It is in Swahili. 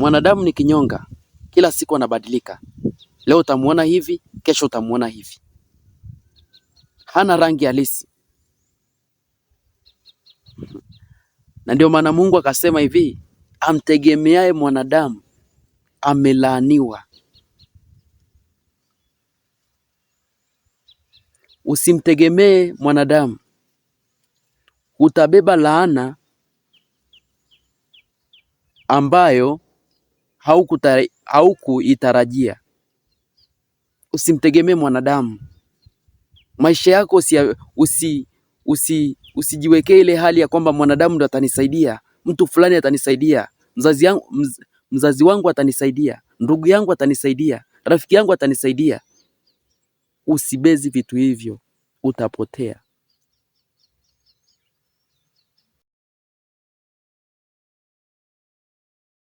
Mwanadamu ni kinyonga, kila siku anabadilika. Leo utamuona hivi, kesho utamuona hivi. Hana rangi halisi, na ndio maana Mungu akasema hivi, amtegemeaye mwanadamu amelaaniwa. Usimtegemee mwanadamu, utabeba laana ambayo haukuitarajia. Usimtegemee mwanadamu. Maisha yako usijiwekee ile hali ya kwamba mwanadamu ndo atanisaidia, mtu fulani atanisaidia, mzazi wangu atanisaidia, ndugu yangu atanisaidia, rafiki yangu atanisaidia. Usibezi vitu hivyo, utapotea.